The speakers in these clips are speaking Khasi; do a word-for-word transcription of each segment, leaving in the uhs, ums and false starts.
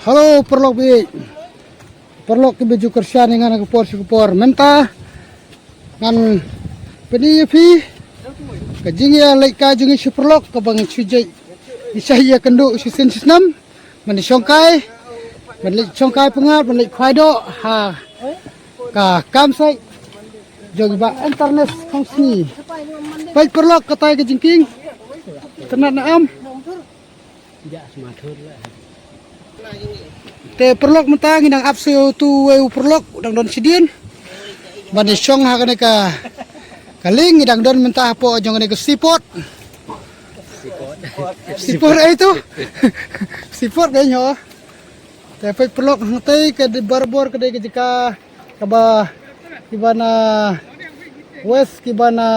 Hello, paralok baieit. Paralok kiba ju kyrshan ïa nga na ka por sha ka por. Mynta ngan pyni ïa phi ka jingïaleit ka jong ngi shi paralok kaba ngi shu jait, ngi shu ïakynduh shisien shisnem. Ban shongkai, ban leit shongkai pyngngad, ban leit khwai doh ha ka campsite jong i Bah Ernest Khongsngi. Peit paralok, katai ka jingkieng. Tang na em. Te paralok, mynta ngi dang ap sa ïa utu uwei u paralok u dang don shadien ban ïashong ha kane ka, ka lieng. Ngi dang don mynta hapoh jong kane ka seaport. Seaport, eh, itu. Seaport kane, ho. Te peit paralok, hangtei ka dei barabor ka dei ka jaka kaba kiba na West, kiba na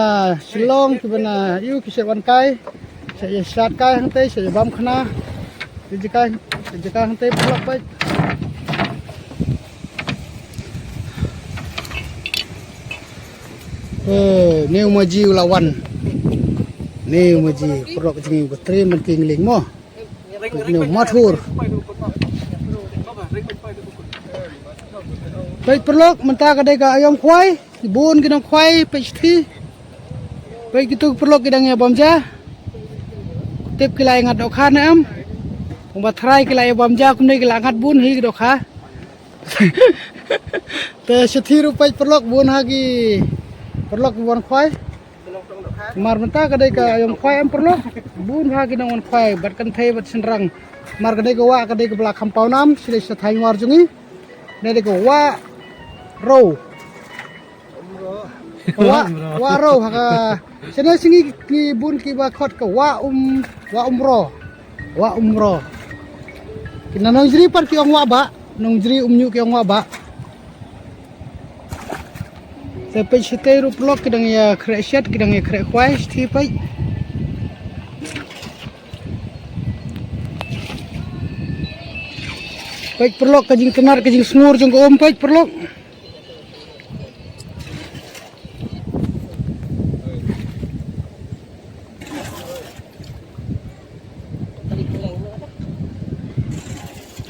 Shillong, kiba na ïu ki shait wan kai, shait ïa shad kai hangtei, shait ïa bam khana. Ki jaka, ki jaka hangtei paralok, peit. Eh, ne u maji u la wan. Ne u maji, paralok, jingim ka trim ban kieng lieng mo. Peit paralok, mynta ka dei ka aïom khwai, ki bun ki nongkhwai, peit shithi. Peit kitu paralok ki dang ïa bam ja. Tip ki la ïa ngat dohkha ne em. Kumba trai ki la ïa bam ja, kumne ki la ngat bun hi ki dohkha. Te shithi ruh peit paralok, bun ha ki paralok ki wan khwai. Mar mynta ka dei ka aïom khwai em paralok. Bun ha ki nongwan khwai, bad kynthei bad shynrang. Mar ka dei ka wah ka dei kaba la kham paw nam, shi lei sha thaiñ War jong ngi. Ka dei ka Wah Rew. Wah, Wah Rew ha ka. Shane shi ngi, ngi bun kiba khot ka Wah Um, Wah Umro. Wah Umro. Ki na Nongjri pat ki ong Wah Bah, Nongjri Umñiuh ki ong Wah Bah. Te peit shatei ruh paralok ki dang ïa khreh shet, ki dang ïa khreh khwai, shatei peit. Peit paralok ka jingtynnat ka jingsngur jong ka um, peit paralok.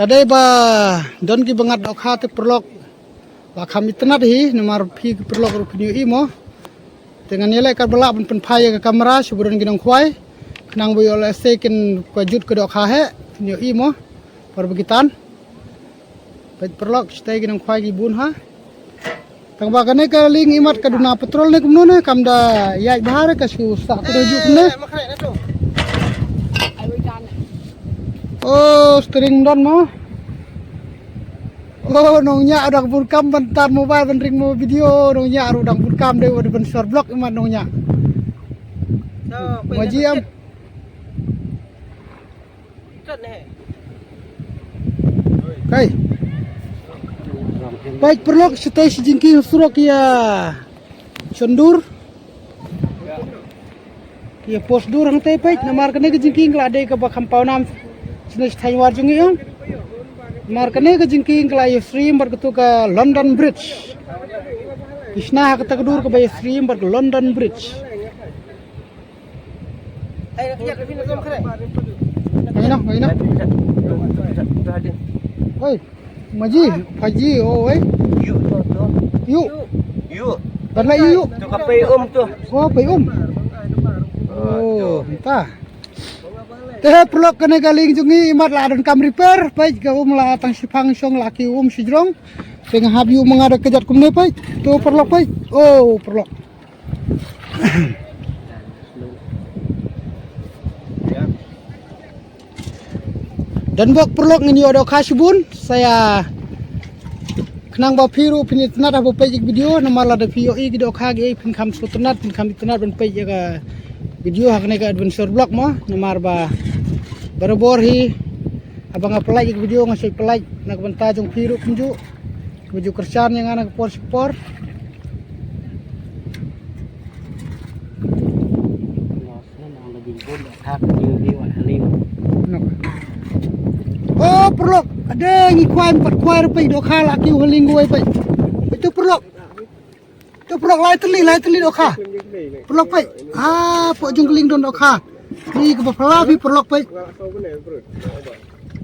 Lada ba don kiba ngat dohkha te paralok, la kham itynnat hi, namar phi ki paralok ruh phin ïohi mo. Te ngan ïaleh katba lah ban pynphai ïa ka kamera sha ba don ki nongkhwai. Khnang ba ïoh lehse kin kwah jut ka dohkha heh, phin ïohi mo. Por ba ki tan. Peit paralok, shatei ki nongkhwai ki bun ha. Tang ba kane ka lieng imat ka duna petrol ne kumno ne, kam da ïaid bha re, ka shu sah kumno juh kumne. Oh, steering don mo. Oh, nongñiah u dang bun kam ban tar mobile ban ring mo video, nongñiah ruh dang bun kam dei u dei ban share vlog imat nongñiah. Maji am. Kai. Peit paralok, shatei shi jingkieng surok ïa Chondur. Ïa post dur hangtei peit, namar kane ka jingkieng ka la dei kaba kham paw nam. Shane shi thaiñ War jong ngi ong. Namar kane ka jingkieng ka la ïa stream bad katu ka London Bridge. Ki shna ha kata ka dur kaba ïa stream bad ka London Bridge. Ai, nak ïa ka phi na zom kre. Ai, na, ai, na. Oi, maji, phaji, oh, oi. Yu, to, to. Yu. Yu. Ban la yu. To ka pei um to. Oh, pei um. Oh, ta. Te paralok, kane ka lieng jong ngi imat la don kam repair, peit ka um la tang shiphang shong la kiew um shijrong. Te nga hap yu ma nga da kjat kumne peit. To paralok peit. Oh, paralok. Don bok paralok, ngin ïoh dohkha shibun, sa ïa khnang ba phi ruh phin itynnad haba peit ïa ka video, namar lada phi ïohi ki dohkha kiei phin kham sngewtynnad, phin kham itynnad ban peit ïa ka video ha kane ka adventure vlog mo, namar ba barabor hi haba nga pynlait ïa ka video nga shait pynlait na ka bynta jong phi ruh kumjuh. Kumjuh kyrshan ïa nga na ka por sha ka por. Oh, paralok, ade ngi kwai, empat kwai ruh peit dohkha la kiew ha lieng kawei peit. Itu paralok. Itu paralok lai tylli, lai tylli dohkha. Paralok peit. Ah, pok jong ka lieng don dohkha. Ni kaba pala phi paralok peit.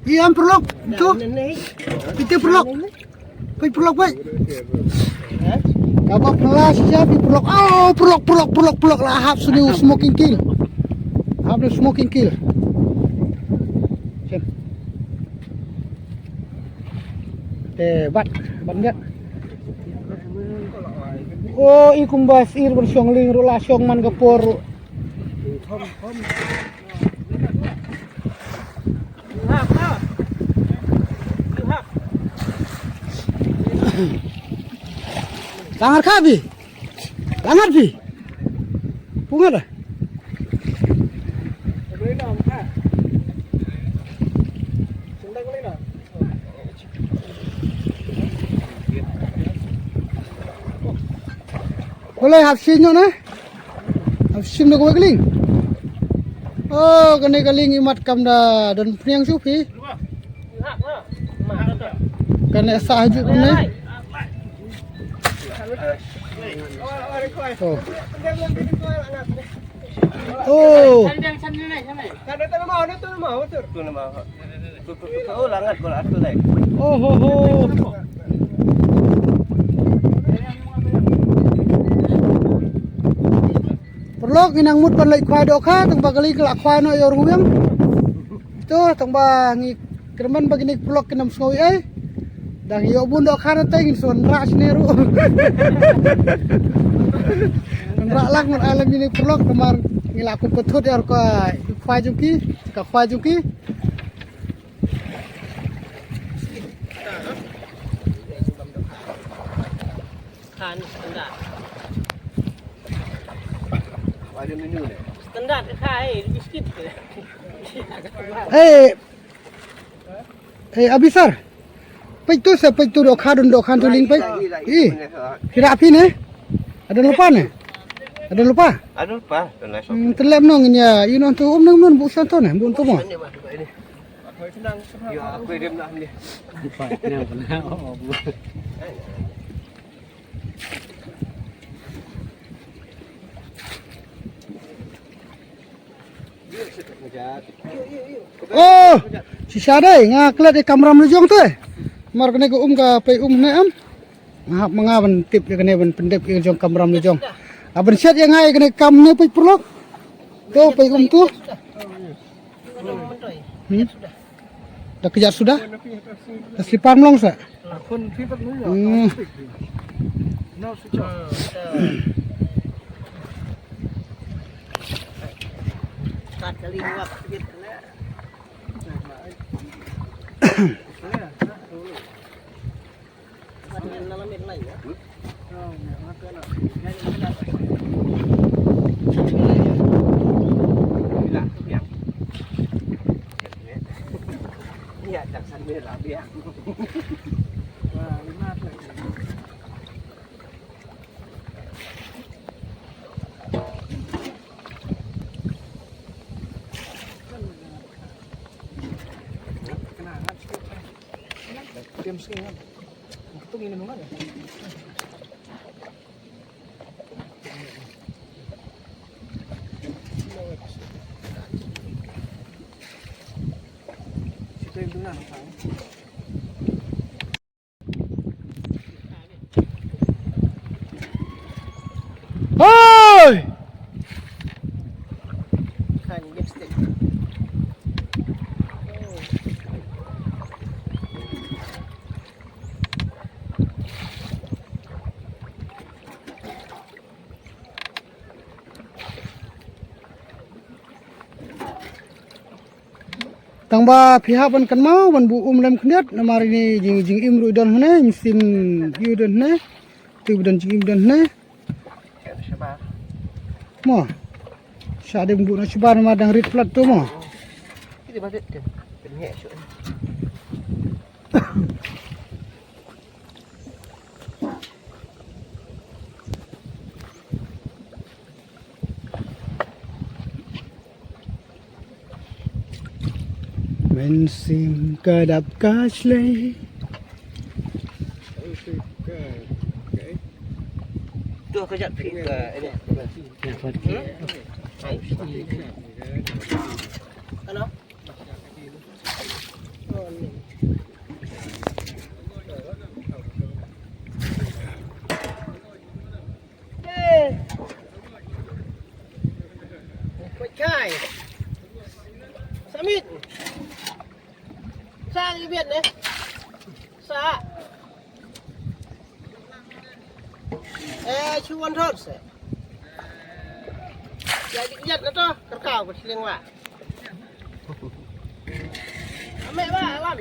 Ïa paralok, tu. Peit paralok. Peit paralok, peit. Kaba pynlah shisha, peit paralok. Oh, paralok, paralok, paralok, paralok. La hap sini u smoking kill. Hap ni smoking kill. Te bat, bat ngat. Oh, i kumba sir ban shong lieng ruh la shong man ka por ruh. Langar ka bi. Langar bi. Pungat ah. Balei hap shin ïoh ne? Hap shim da kawei ka lieng. Oh, kane ka lieng imat kam da don pniang shuh phi. Kane sa hajuh kumne. Oh. Oh. Oh, ho, ho. Paralok, ngi nang mut ban leit khwai dohkha, tang ba ka lieng ka la khwai noh ïa u rwiang. To, tang ba ngi kyrmen ba kine ki paralok kin ym sngew ei ei. Dang ïoh bun dohkha na te ngin sa wanrah shane ruh. Wanrah lang ban ai lem ïa kine ki paralok namar ngi la kum pathut ïa ka khwai jong ki, ka khwai jong ki. Khan standard. Standard ka khai biskit. Hey, hey, Abisar. Peit tu sa, peit tu dohkha, don dohkha tu lieng peit. Ih, kira api ne? Ada lupa ne? Ada lupa? Ada lupa. Hmm, telep nong ini ya. Ino tu um nang nun bu santo ne, bu tu mo. Ya, aku dia nak ni. Oh, shisha dei, nga klet ïa kamram la jong te. Mar kane ka um ka pei um ne am. Nga hap ma nga ban tip ïa kane ban pyndep ïa jong kamram la jong. A ban shet ïa nga ïa kane kam ne peit paralok. To pei um tu. Hmm? Da kjat suda? Da slipar mlong sa? Hmm. Hoi! Tang ba phi hap ban kynmaw ban buh um lem khyndiat namar ini jing, jingim ruh i don hangne, mynsiem ïa u don hangne, tu ba don jingim don hangne. Mo. Sha dei ban buh na shabar namar dang rit plat tu mo. Mynsiem ka dap ka shlei. Tu ka jat phi ka ini. Hello. Amit. Sa ngi biat ne. Sa. Eh, chu wan thot se. Ya dik jat na to, kerkau ko siling wa. Ame ba alam.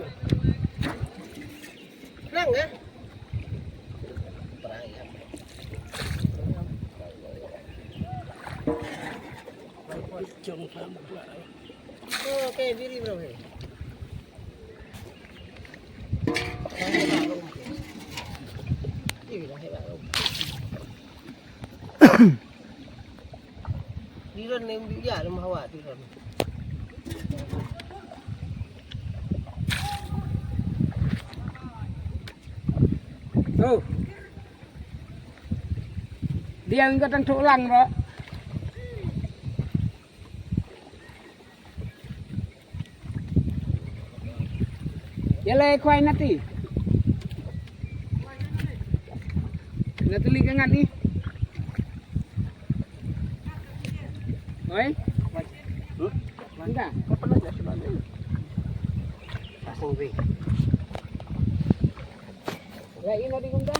Nang ya. Okay, biri bro he. Diron ne mbi ya ne mahawa diron. Oh. Dia ngi ka tang thok lang ro. Ïa le khwai nati. Nati li ka ngat ni. Oi. Nda. Ïa ina di gunda.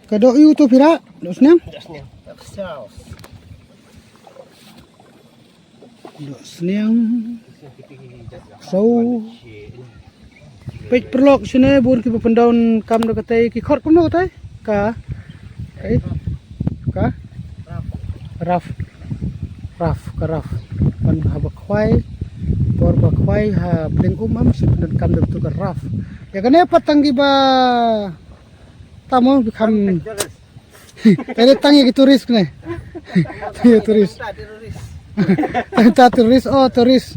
Ka doh ïu tu pira, doh sniang. Doh sniang. Doh sniang. So. Peit paralok shane bun kiba pyndonkam da katei ki khot kumno katei. Ka. Ka. Ka. Raf. Raf, ka raf. Ban haba khwai. Por ba khwai ha pdeng um am shu pyndonkam da tu ka raf. Ïa kane pat tang kiba Tamo bi kham. Tadi tang ïa ki tourist ne. Tang ïa tourist. Tang ta tourist, oh tourist.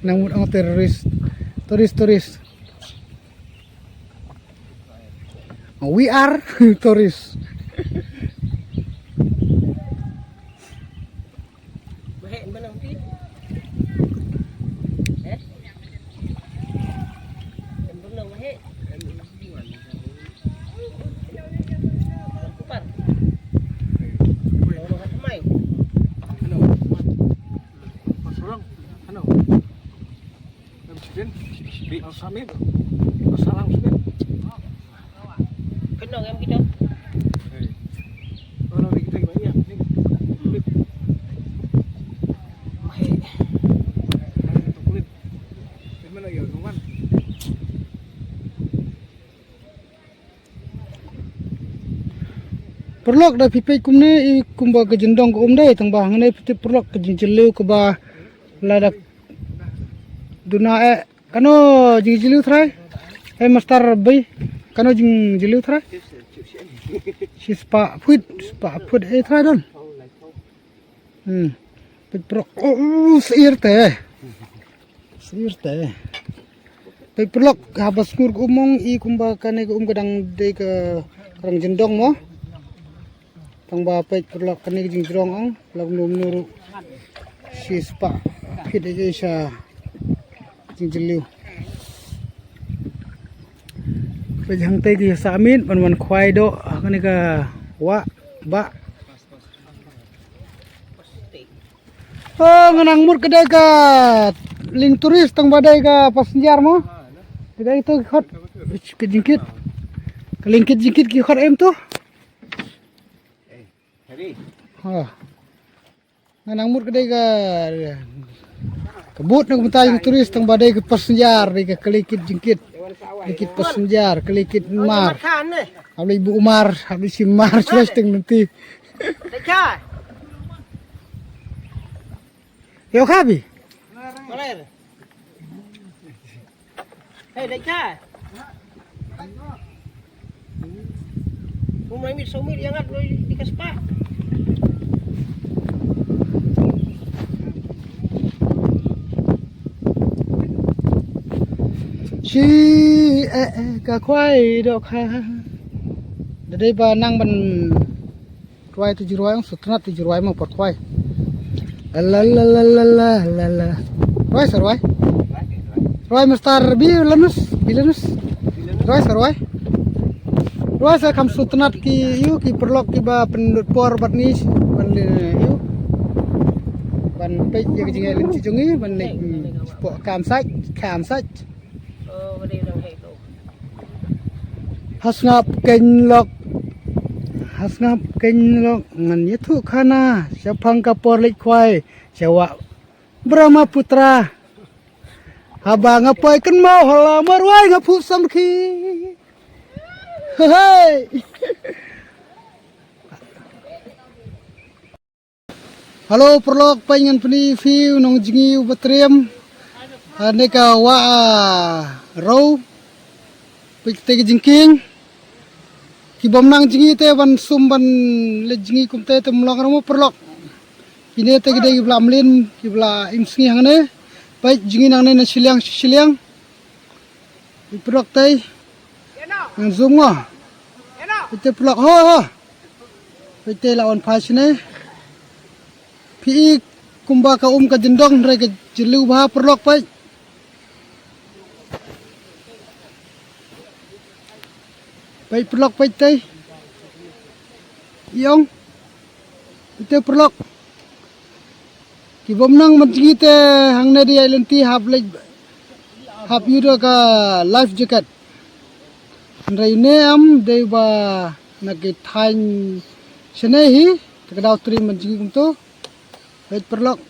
Nang mut ong tourist. Tourist, tourist. We are tourist. Mahek, em benang pi? Eh? Em benang mahek? Kupar. Orang kat mai. Hello. Mas orang. Hello. Em, Sidin. Sidin. Al Samit. Al Salam Sidin. Kenal em kita. Eh. Kalau di kita gimana ya? Ini. Kulit. Mahek. Kulit. Gimana ya, Roman? Paralok da phi peit kumne i kumba ka jingdong ka um dei tang ba hangne phi tip paralok ka jingjylliew kaba la da duna eh kano jingjylliew trai eh master bai kano jingjylliew trai shispah phut shispah phut eh trai don. Hmm. Peit paralok. Oh, sir te. Sir te. Peit paralok haba sngur ka um ong i kumba kane ka um ka dang dei ka rang jingdong mo. Tang ba peit paralok kane ka jingjrong ong la kumno kumno ruh. Shispah phit ïa sha jingjylliew. Peit hangtei ki sa miet ban wan khwai doh ha kane ka wah bah. Oh, nga nang mut ka dei ka lieng tourist tang ba dei ka passenger mo. Ka dei to ki khot ka jingkit. Ka lieng kit jingkit ki khot em to. Ha. Nga nang mut ka dei ka ka bud na kumta ïa ka tourist tang ba dei ka passenger dei ka kali kit jingkit. Kali kit passenger, kali kit mar. Hap lei bu mar, hap lei shi mar shuwa teng nanti. Yo kha bi. Hey, dai ka. Umai mit so mit ïa ngat loi di ka spah. Shi eh eh ka khwai doh kha. Da dei ba nang ban Rwai tu ji rwai ong sutnat tu ji rwai ma por khwai. La la la la la la la. Rwai sa rwai. Rwai mastar bi lanus, bi lanus. Rwai sa rwai. Rwai sa kham sutnat ki ïu ki paralok kiba pynlut por bad ngi ban ïu. Ba Peit ïa ka jingïaid lynti jong ngi ban leit, hmm, shapoh Kam Sait, Kam Sait. Ha sngap keiñ lok. Ha sngap keiñ lok. Ngan ïathuh khana shaphang ka por leit khwai sha wah Brahmaputra. Haba nga poi kynmaw ha la marwai nga phuh samrkhie. Hei. Hello paralok, peit ngan pyni phi u nongjngi uba triem. Ha ne ka wah, ah, Raw. Peit te ka jingkieng. Ki bym nang jngi te ban sum ban leit jngi kumte te ym long ruh mo paralok. Kine te ki dei ki ba la mlien, ki ba la im sngi hangne. Peit jngi nangne na shiliang shiliang. Peit paralok te. Ngan zoom nga. Peit te paralok, ho ho. Peit te la wan phai shane. Phi i kumba ka um ka jyndong, hynrei ka jylliew bha paralok peit. Peit paralok peit te. Ïong. Peit te paralok. Ki bym nang ban jngi te hangne da ïaid lynti hap leit, hap ïoh da ka life jacket. Hynrei ne em dei ba na ki thaiñ shane hi, te ka daw triem ban jngi kumto. Peit paralok.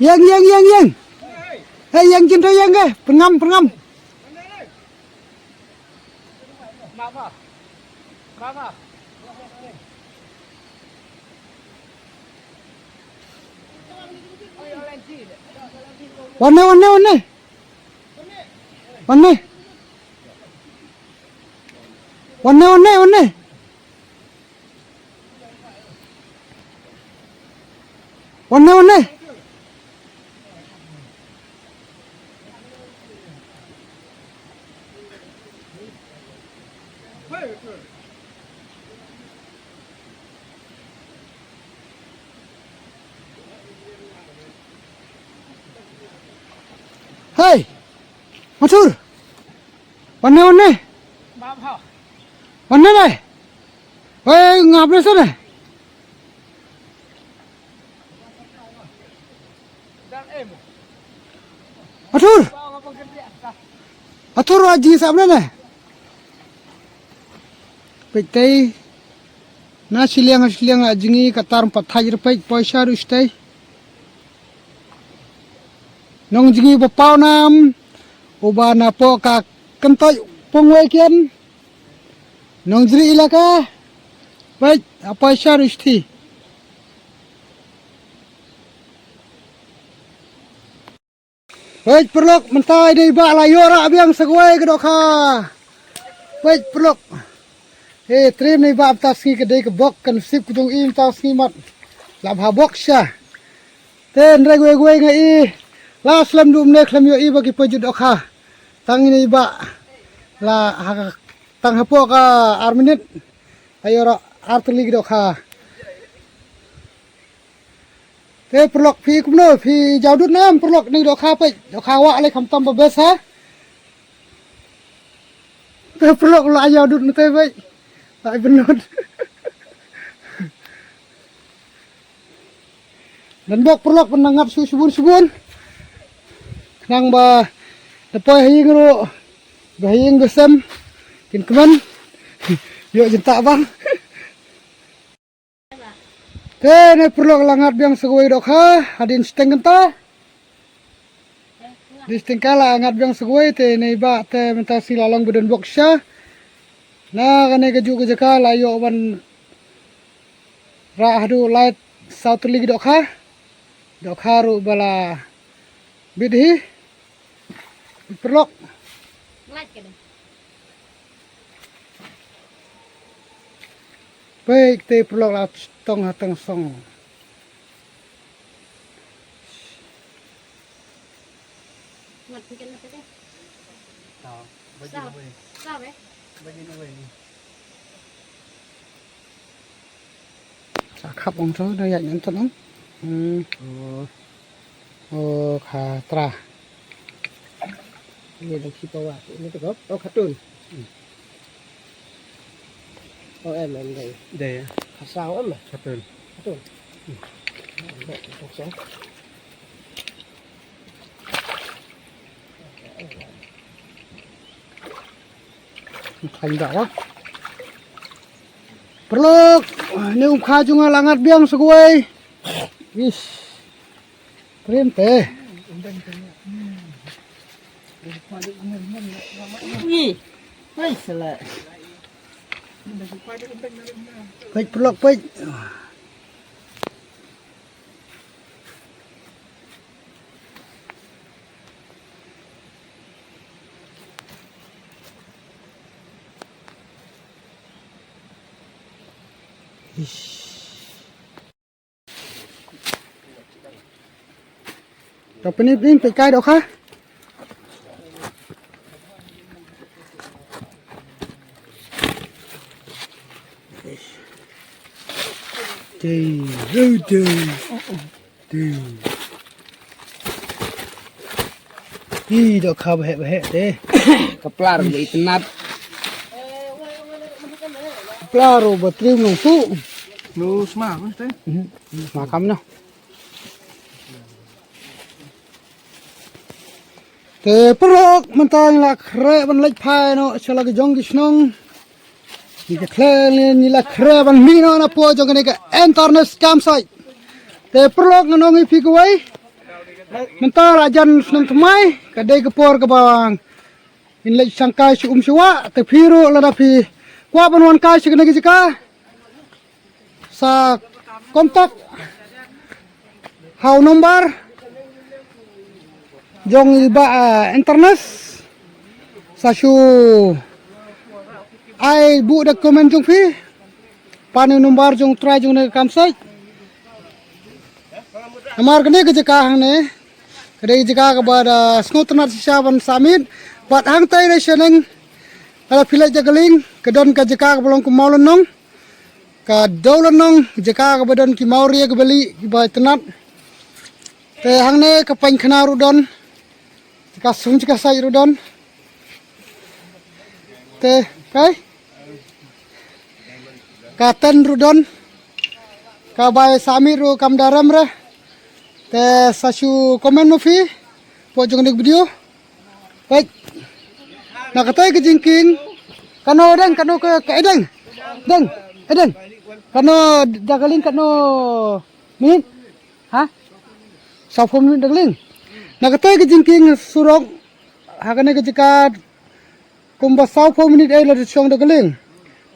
Ïeng, ïeng, ïeng, ïeng. Hei, ïeng kin to ïeng ke. Pyrngam, pyrngam. Wan ne, wan ne, wan ne. Wan ne. Wan ne, wan ne, wan ne. Wan ne, wan ne. Hei. Matur. Wan ne, wan ne. Wan ne ne. Hei, ngap ne sene. Atur. Atur aji sab ne ne. Peit te. Na shiliang shiliang a jngi ka tar pat thaj rpeit poisa ruh shtei. Nongjngi ba paw nam. Uba na poh ka kyntoi pung wei kian. Nongjri ilaka. Peit a poisa ruh shtei. Peit paralok, mynta i dei ba la ïoh rah biang sa kawei ka dohkha. Peit paralok. He triem nei ba mynta sngi ka dei ka bok kan sip ka jong i mynta sngi mat. La bha bok sha. Te hynrei kawei kawei nga i. La slem dum ne khlem ïoh i ba ki peit jut dohkha. Tang i nei ba. La ha tang hapoh ka ar minit. Ayo ra ar tylli ki dohkha. Te paralok phi kumno phi jaw dud nam paralok ni dohkha peit dohkha wah le khamtam ba bes ha. Te paralok la jaw dud na te peit. La ibnod. Dan bok paralok ban ngat su shibun shibun. Khnang ba da poi ha ïing ruh ba ha ïing ba sem kin kmen. Ïoh jynta bang. Te ne paralok la ngat biang sa kawei dohkha hadien shiteng kynta. Dei shiteng ka la ngat biang sa kawei te ne ba te mynta sngi la long ba don bok sha. Na kane ka juh ka jaka la ïoh ban rah haduh lai saw tylli ki dohkha. Dohkha ruh ba la bit hi. Paralok. Peit te paralok la tong ha tong song. Sa khap ong to da ïa nyan to nong. Hmm. Oh. Oh, kha tra. Ini dah kita wah. Ini tu kau. Oh, katun. Oh, em, em, dai. Dai, ya. Kasau, em, eh? Katun. Katun. Kosong. Khain da, ya. Paralok, ni um kha jong nga la ngat biang sa kawei. Ish. Trim te. Ui. Ui, sala. Peit, paralok, peit. Ish. Ka pynip in peit kai doh kha. Dei, dei, dei. Dei. Ih, doh kha baheh baheh te. Ka plar ba itynnat. Ka plar ba trim nong tu. Lu sma te. Mhm. Sma kam noh. Te paralok mynta ngi la khreh ban leit phai noh sha la ka jong ki shnong. Ngi ka khleh ngi la khreh ban mih noh na poh jong kane ka Enternace Campsite. Te paralok ngan ong ïa phi kawei. Mynta la jan snem thymmai ka dei ka por kaba ngin leit shangkai sha um sha wah te phi ruh lada phi kwah ban wan kai sha kane ka jaka. Sa contact ha u number jong i bah, eh, Enternace. Sa shu ai buh document jong phi. Pan u number jong u trai jong kane ka campsite. Namar kane ka jaka hangne ka dei ka jaka kaba da sngewtynnat shisha ban sah miet. Bad hangtai da shaneng lada phi leit da ka lieng ka don ka jaka kaba long kum mawlynnong. Ka dewlynnong, jaka kaba don ki mawria kiba lieh kiba itynnat. Te hangne ka painkhana ruh don. Jaka sum jaka sait ruh don. Te kai ka tent ruh don. Ka bai sah miet ruh kam da rem re. Te sa shu comment mo phi hapoh jong kane ka video. Wait. Na katei ka jingkieng. Kano dang, kano ka, ka edeng. Dang, edeng. Kano da ka lieng kano minit? Ha? Sawphew minit da ka lieng. Na katei ka jingkieng surok. Ha kane ka jaka kumba sawphew minit ei la da shong da ka lieng.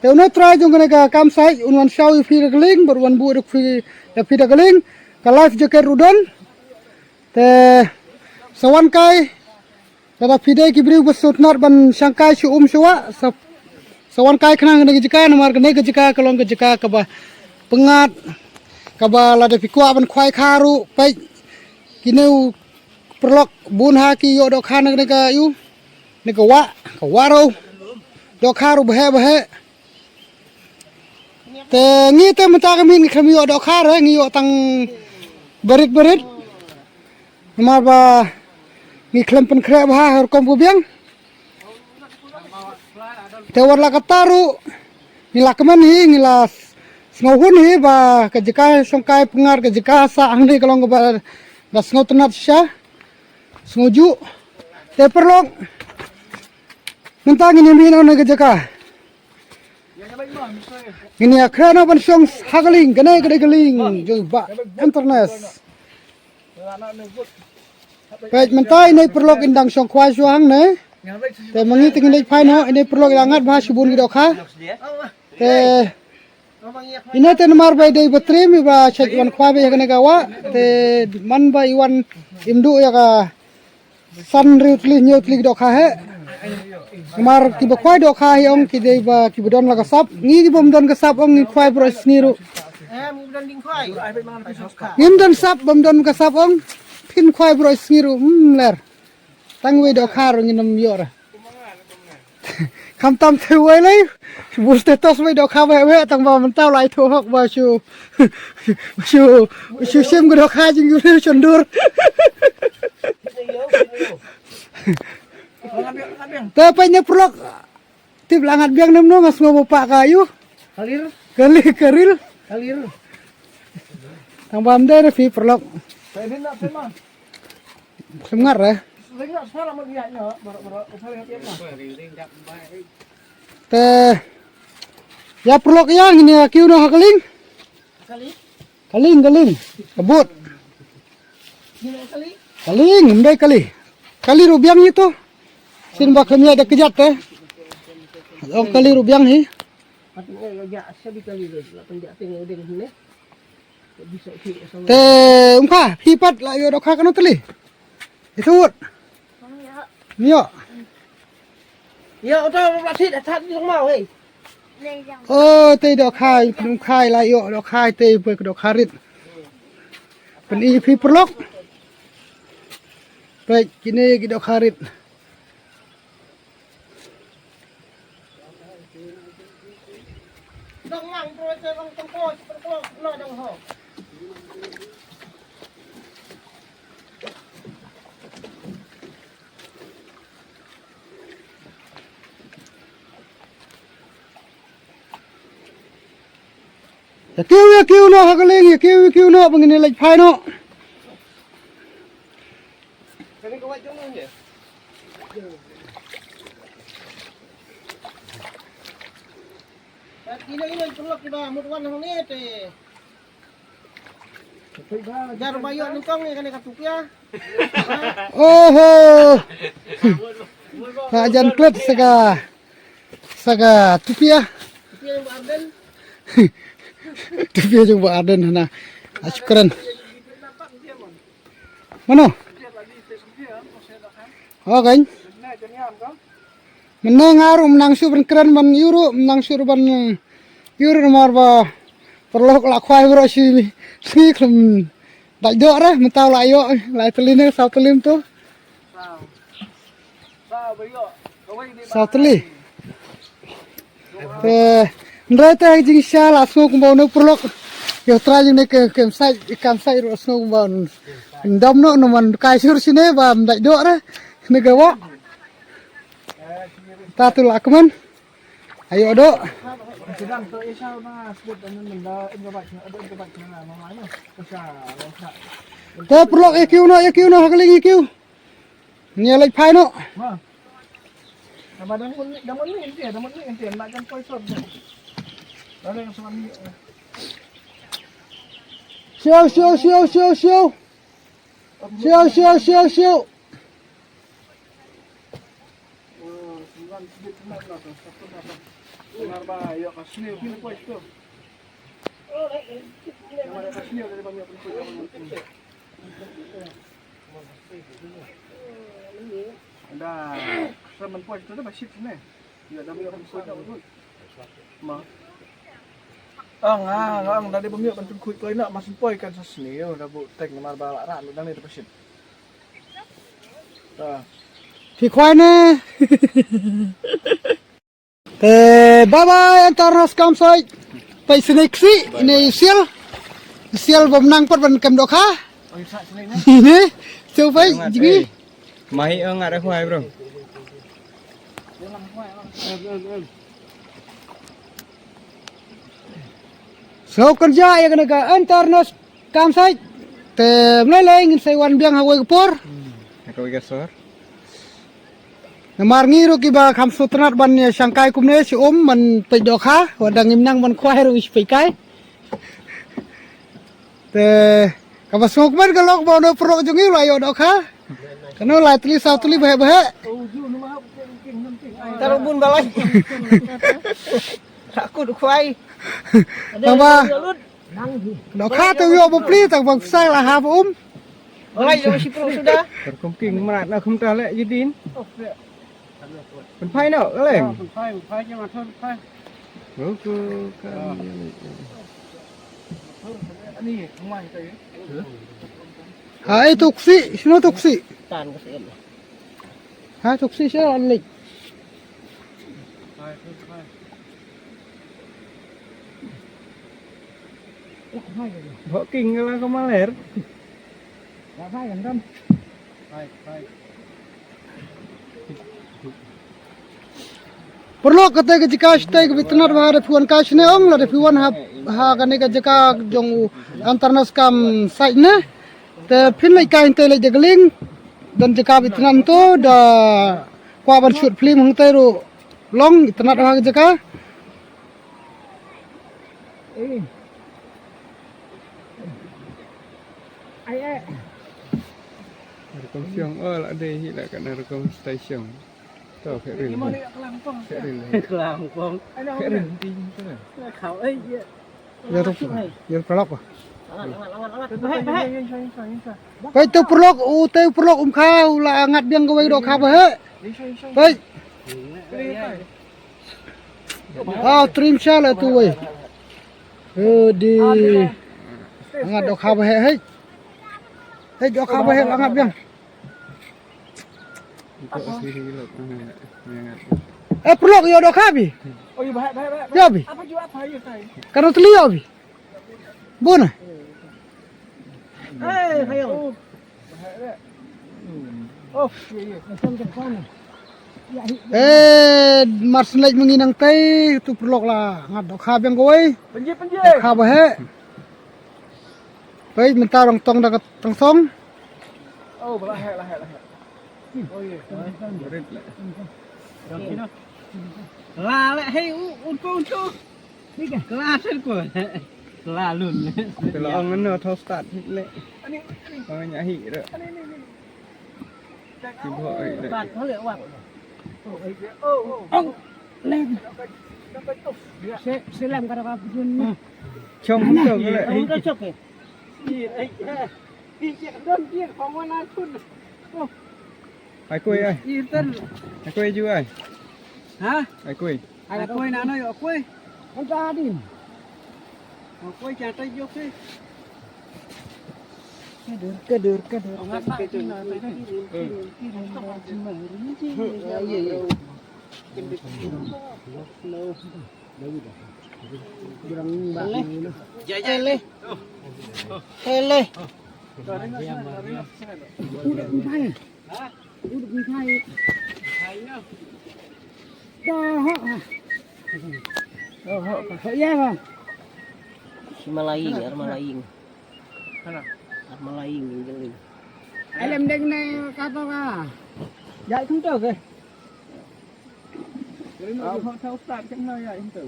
Te uno u trai jong kane ka campsite un wan shaw ïa phi da ka lieng, bad wan buh da phi, da phi da ka lieng. Ka life jacket ruh don. Te sa wan kai, lada phi dei ki briew ba sngewtynnat ban shangkai sha um sha wah, sa, sa wan kai khnang kane ka jaka, namar kane ka jaka ka long ka jaka kaba pyngngad, kaba lada phi kwah ban khwai kha ruh, peit kine u paralok bun ha ki ïoh dohkha na kane ka ïu, ne ka wah, ka wah ruh, dohkha ruh baheh baheh. Te ngi te mynta ka miet ngi khlem ïoh dohkha re, ngi ïoh tang barit barit. Namar ba ngi khlem pynkhreh bha ha rukom ka biang. Te wat la katta ruh ngi la kmen hi, ngi la sngewhun hi ba ka jaka shongkai pyngngad, ka jaka sah hangne ka long kaba da sngewtynnat shisha, sngewjuh. Te paralok, mynta ngin ïa mih noh na ka jaka. Ngin ïa khreh noh ban shong ha ka lieng, kane ka dei ka lieng jong i bah Enternace. Peit mynta ine i paralok in dang shong khwai shuwa hangne. Te ma ngi te ngin leit phai noh, ine i paralok i la ngat bha shibun ki dohkha. Te ine te namar ba i dei ba trim, i ba shait wan khwai beit ha kane ka wah. Te man ba i wan im duh ïa ka san hynriew tylli hynñiew tylli ki dohkha hi. Namar kiba khwai dohkha hi ong ki dei ba kiba don la ka sap. Ngi kibym don ka sap ong ngi khwai baroh sngi ruh. Ngim don sap, bym don ka sap ong. Phin khwai baroh sngi ruh, hmm, ler. Tang wei dohkha ruh ngin ym ïoh re. Khamtam te wei lei. Bun status wei dohkha wei wei tang ba mynta u la ïathuh hok ba shu, shu, shu shim ka dohkha jong u shon dur. Te peit ne paralok. Tip la ngat biang ne mano, nga sngew ba pah ka ïu. Kalir. Kalir, kalir. Kalir. Tang ba ym dei re phi paralok. Peit ne na phi ma. Sngewbha re. Ring na sngewbha ma ïa nya, baroh baroh. Te ïa paralok ïa ngin ïa kiew noh ha ka lieng. Ka lieng? Ka lieng, ka lieng. Ka bud. Ka lieng, ym dei kali. Kali ruh biang hi to. Sien ba khlem ïa da kjat te. Ong kali ruh biang hi. Te um kha, phi pat la ïoh dohkha kano tylli? Ito wut. Ïoh. Ïoh, uto ba thit, thit di song mau, hei. O, te dohkha, pynum khai la ïoh dohkha, te poi ka dohkha rit. Pyni phi paralok. Peit kine ki dohkha rit. Ïa kiew, ïa kiew noh ha ka lieng, ïa kiew, ïa kiew noh, ba ngin ïa leit phai noh. Ïa kine, ine, tulok kiba mut wan hangne te. Jar ba ïoh nyngkong ne kane ka tupia. Oho. Ka jan klet sa ka, sa ka tupia. Tupia jong ba Arden. Tupia jong ba Arden hana. Ah, shukran. Mano? Okay. Mynne nga ruh ym nang shuh ban kren ban ïoh ruh, ym nang shuh ruh ban ïoh ruh namar ba paralok la khwai baroh shi sngi khlem dait doh re, mynta la ïoh, lai tylli ne, saw tylli mynta. Saw tylli. Te, hynrei te jingshisha la sngew kumba une u paralok. Ïa u trai jong ne ka, ka campsite, ka campsite ruh sngew kumba un dom noh, namar kai sur shine ba ym dait doh re. Ne ka wah. Ta tu la kmen. Ayo doh. Te paralok ïa kiew noh, ïa kiew noh, ha ka lieng ïa kiew. Ngi ïa leit phai noh. Siew, siew, siew, siew, siew. Siew, siew, siew, siew. Da, sa man poi tu da ba shit ne. Ïa da mi ong poi da. Ma. Ong ah, ong da dei ba mi ong ban pynkhoi poi na ma syn poi kan sa sniew da bu tek namar ba la rat lu dang ne da ba shit. Phi khwai ne. Te bye bye Antarnos campsite. Peit sini ksi, ini sial. Sial bym nang pat ban kem dohkha. Ini, so peit, jngi. Mahi ong ada khwai bro. So kerja ïa kane ka Antarnos campsite. Te mlei lei ngin sa wan biang ha kawei ka por. Ha kawei ka sor. Namar ngi ruh kiba kham sngewtynnat ban ïa shangkai kumne shi um ban peit dohkha, wat da ngim nang ban khwai ruh shi peit kai. Te kaba sngewkmen ka long ba une u paralok jong ngi u la ïoh dohkha. Kano lai tylli saw tylli baheh baheh. Taro bun balai. Takut khwai. Tang ba dohkha te u ïoh bapli tang ba pisa la hap um. Balai jong shi pro suda. Terkongking mrat na kumta leh jadin. Pynphai noh ka leng. Pynphai, pynphai je ma thon pynphai. Ruku kan. Ani mai tai. Hai tuksi, sino tuksi. Tan ka sien. Ha tuksi sino anlik. Boking la ka maler. Hai, hai. Paralok, kata ka jaka shatei kaba itynnad bha, da phi wan kai shane ong, lada phi wan ha, ha kane ka jaka jong u Antarnas kam sait ne. Te phin leit kai hangtei, leit da ka lieng. Don jaka ba itynnad to, da kwah ban shoot film hangtei ruh long, itynnad bha ka jaka. Rukom shong, oh, la dei hi la, ka na rukom station. To, phet rin. Phet rin. Klang pong. Phet rin, ting, to. Khau, eh, ya. Ya, to. Ya, paralok. Peit to paralok, u te u paralok um kha, u la ngat biang kawei dohkha ba heh. Peit. Ah, trim sha la tu wei. Eh, di. Ngat dohkha ba heh, hei. Hei, dohkha ba heh la ngat biang. Eh, paralok, ïoh dohkha bi. Ïoh bi. Ka nang tylli ïoh bi. Bun ah. Eh, mar shen leit ma ngi nangtei, tu paralok la ngat dohkha biang kawei. Dohkha ba heh. Peit mynta rong tong da ka tong song. La leh, hei, u, u, tu, tu. La shen ko. La lun. Te la ong ano thaw start hik leh. Ong nya hi re. Ki bho ai re. Ong leh. Se, selam kada ka pun. Chong to leh. Ong to chok eh. Ai koi ai. Ai koi ju ai. Ha? Ai koi. Ai koi na no yo koi. Ang ka din. Ang koi cha tai yo koi. Ka dur, ka dur, ka dur. Ye, ye. Hele. Hele. Malaing, ar malaing. Ar malaing, jeng. Alam deng ne kata ka. Jai kum to ke. Rin au ho thau start kan na ya in to.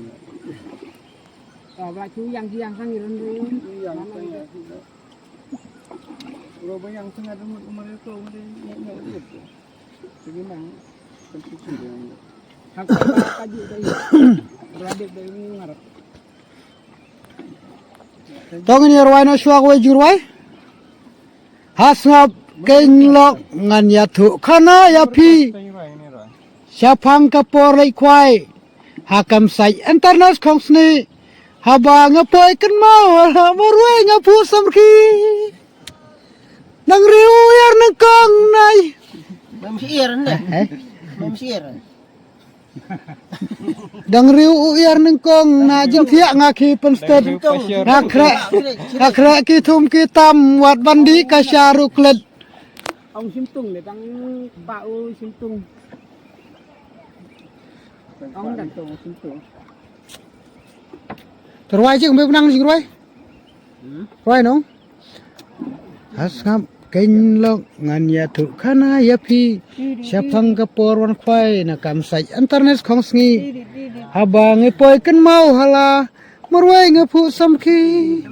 Ka ba chu yang yang sang rin rin. Yang sang ya. Ro ba yang sang ada mut umur ko mut ne ne. Sige nang. Kan chu chu. Hak ka ju dai. Ra dai dai ngarap. To ngin ïa rwai noh shuwa kawei jingrwai. Ha sngap keiñ lok ngan ïathuh khana ïa phi. Shaphang ka por leit khwai ha kam sait Antarnas Khongsni. Haba nga poi kynmaw ha marwei nga phuh samrkhie. Nang riew u iar nyngkong nai. Mem syier ne. Mem syier. Dang riew u iar nyngkong na jingthiah nga khie pynstet. Nga khreh, nga khreh ki thum ki tam wat ban dih ka sha ruh klet. Ong Simtung ne dang ba u Simtung. Ong dang tong Simtung. Te rwai jing, mbe nang jing rwai. Rwai nong. Ha sngap keiñ lok ngan ïathuh khana ïa phi. Shaphang ka por wan khwai na kam sait Antarnas Khongsni. Haba ngi poi kynmaw ha la marwei nga phuh samrkhie.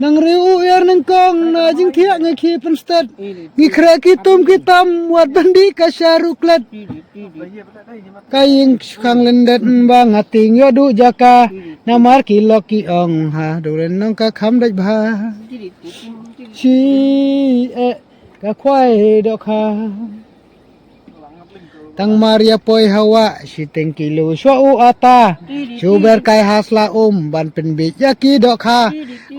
Nang riew u iar nyngkong na jingthiah nga khie pynstet. Ngi khreh ki tum ki tam wat ban dih ka sha ruh klet. Ka ïing shu khang lyndet ba nga tieng ïoh duh jaka. Namar ki lok ki ong ha duh lyndet nong ka kham dait bha. Shi eh ka khwai dohkha. Tang mar ïa poi ha wah shiteng kilo shuwa u ata. Shu ber kai ha sla um ban pynbiej ïa ki dohkha.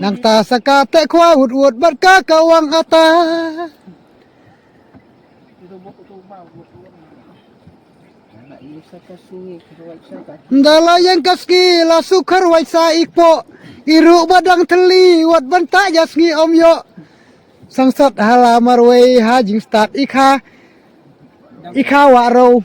Nangta sa ka teh khwai wut wut bad ka kawang ata. Nda la ïeng ka sngi la shu kharwai sa i kpoh. I ruh ba dang thylli wat ban tah ïa sngi ym ïoh. Sangsot ha la marwei ha jingstad i kha. I kha wa ro.